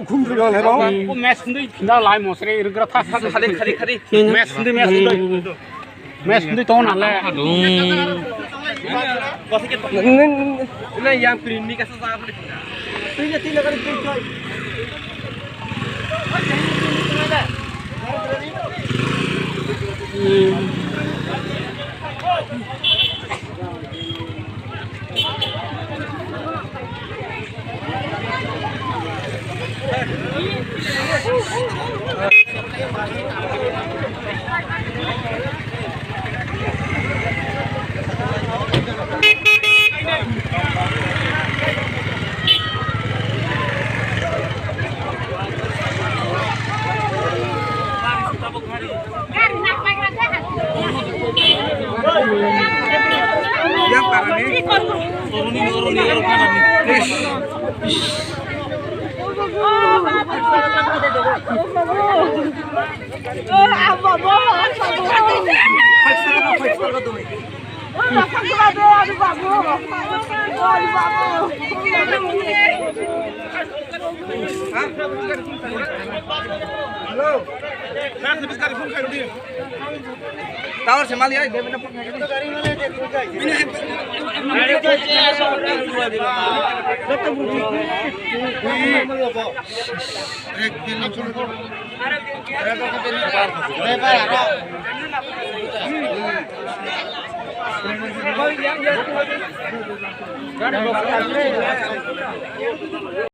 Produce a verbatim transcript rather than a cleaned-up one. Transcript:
Khum thwi rw lai rw. Mes hwndwi phinda lai mosre rwgra tha. Khadi, khadi, khadi. Mes hwndwi, mes hwndwi. Mes hwndwi tongo nale. Nang yang print ni kasa sa. Tower se mali ai, bebe na phone khai.